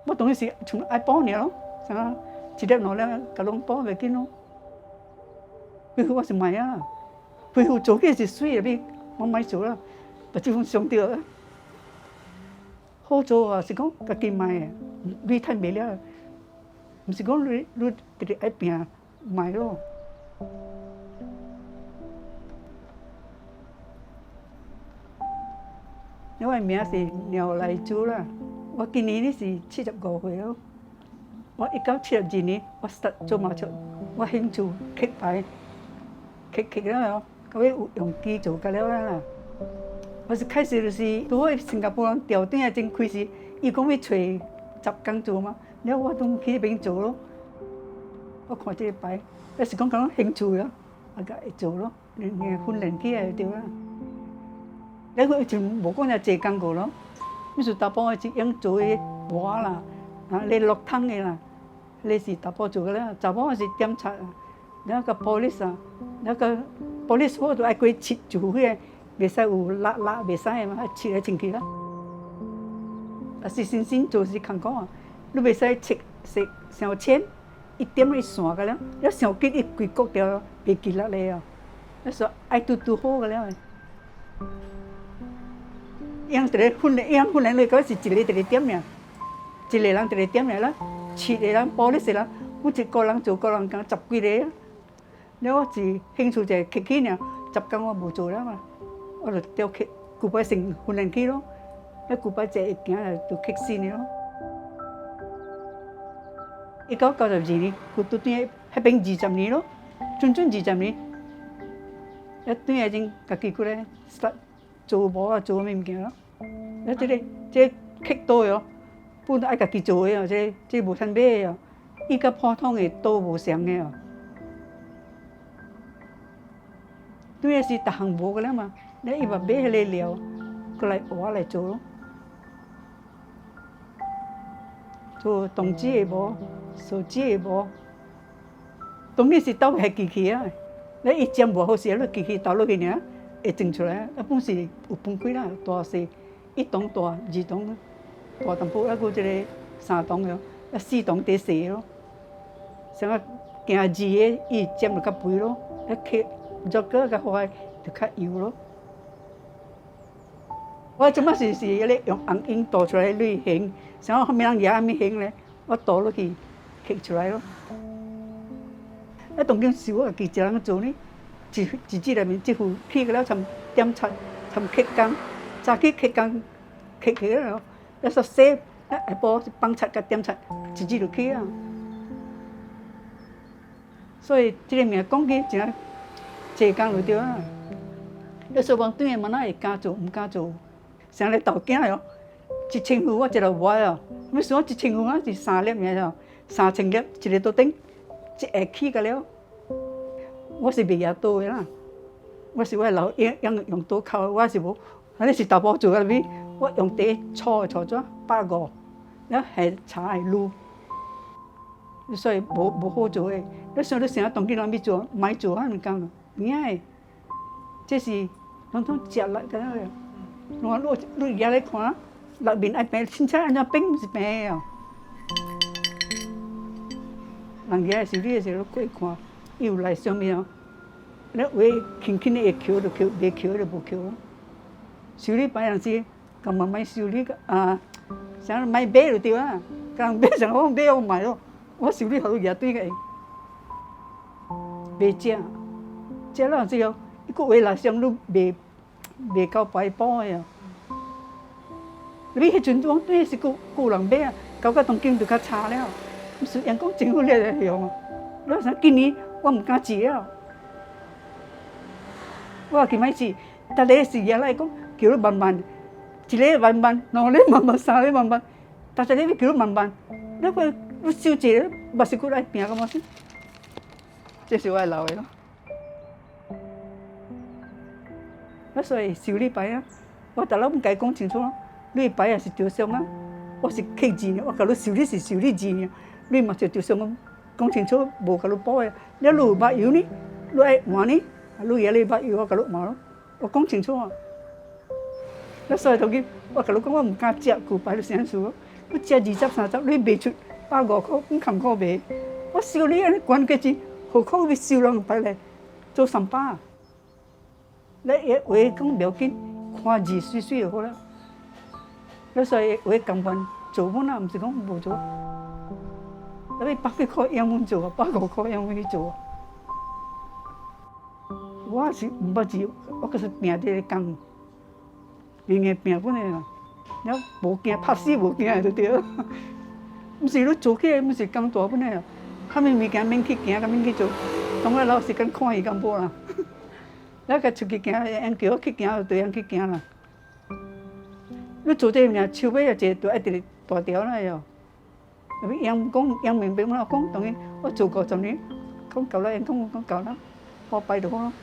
我當然是像愛補爾咯，啥一粒兩粒，共攏補袂緊咯。皮膚我是賣啊，皮膚做起是媠的，我莫做啦，目睭攏傷著啊。好做啊，是講家己賣的，鐳趁袂了，毋是講你你直直愛拼賣咯。我的名是廖麗珠啦，我今年呢是75歲咯。我1972年我實做麻雀，我興趣刻牌，刻刻了後，到尾有用機做甲了啦。我是開始就是拄好新加坡人調轉來陣開始，伊講欲揣雜工做嘛，了我攏去彼邊做咯。我看這個牌，抑是講講興趣咯，啊共會做咯，練訓練起來就對啦。了佢就無講遮濟工過咯，你是查埔是用做彼碗啦，啊，咧落湯的啦，彼是查埔做的了，查某是點漆，了個 polish 啊，了個 polish 我就愛過漆就彼個袂使有辣辣袂使的嘛，愛漆來清氣啦。啊是先生做是艱苦啊，你袂使漆色傷淺，一點一線個了，了傷緊伊規割掉，袂記落來哦。啊所以愛拄拄好個了。用佇咧訓練，用訓練落去是一個一個點爾，一個人一個點爾啦，七個人，玻璃一人，每一個人做個人工十幾個啊。了我是興趣就刻起爾，十工我無做了嘛，我就調刻，舊擺先訓練去咯，了舊擺坐會行來就刻新的咯。1992年，佢拄轉彼邊20年咯，準準二十年，一轉來陣家己過來做無啊，做啥物物件咯？啊，這個這個刻刀的哦，本來愛家己做的哦，這個這個無通買的哦，伊佮普通的刀無相的哦。對是逐項無個了嘛，你伊嘛買彼個料，閣來換來做咯。做銅紙的無，塑紙的無，當然是鬥彼機器啊。你伊剪無好勢，你機器投落去爾。會整出來，啊，本是有分幾啦，大細一筒大、二筒大淡薄，抑閣這個三筒的，啊四筒底細咯。啥物行字的，伊剪就較肥咯，啊刻肉閣較快就較幼咯。我這擺是是彼個用紅纓塗出來類型，啥物啥物人拿啥物型咧，我塗落去刻出來咯。啊，當今是我家己一人做呢。一一日內面，這副起個了，參點漆，參刻工，早起刻工，刻起了，了煞洗，啊下晡是放漆佮點漆，一日就起啊。所以這個命講起真濟工就對啊。你說講轉來嘛，哪會敢做？毋敢做，啥咧鬥囝哦？一千副我一日無愛哦。欲算一千副啊，是三粒爾哦，3000粒，一个桌頂，一下起個了。我是袂曉刀的啦，我是我老用用用刀敲，我是無，安呢是查埔做啊物，我用第粗的粗紙150，了下柴會滷，所以無無好做的。你想你啥當今人欲做，莫做啊物工，有影的，這是攏總食力個了。我你你舉來看，內面愛平，凊彩按怎平是平的哦。人舉來修理的時候，你過看。伊有來上面哦，你話輕輕的會抾就抾，袂抾就無抾咯。修理牌人是，共慢慢修理啊，啥莫買就對啊。共人買啥我買我買咯，我修理予你舉對個，袂食，食了之後，伊閣話來上你袂袂夠牌補的哦。你彼陣講對是閣閣有人買啊，感覺當今就較差了。毋是人講政府咧來用，你啥今年。我毋敢試了，我今擺試，逐个是舉來講叫你慢慢，一个慢慢，兩个慢慢，三个慢慢，逐一个欲叫你慢慢，你看你收一个，嘛是閣來拼個嘛是？這是我的老的咯。啊，所以修理牌啊，我逐攏共伊講清楚咯，你的牌也是受傷啊，我是刻字爾，我共你修理是修理字爾，你嘛是受傷。講清楚，無共你補的。了你有捌油呢？你愛換呢？你舉來捌油，我共你換咯。我講清楚啊。了所以頭先，我共你講，我毋敢食舊牌，你啥意思？你食20、30，你賣出150塊，你艱苦賣。我收你按呢懸價錢，何況欲收人排來做三百？你話講袂要緊，看字媠媠就好啦。你所以話甘願做本啊，毋是講無做。你百幾塊養阮做啊，150塊養阮去做啊。我是毋捌字，我閣是拼這个工，硬硬拼本的啦。了無驚拍死無驚的就對。毋是你做起來，毋是工大本的啊。啥物物件免去驚，佮免去做，當我老時間看戲咁好啦。了佮出去行，𪜶叫我去行，就對𪜶去行啦。你做這個物件，手尾也一個都愛直直大條啦喲。𪜶講𪜶明白我講，當然我做50年，講夠啦，𪜶講講夠啦，好擺就好咯。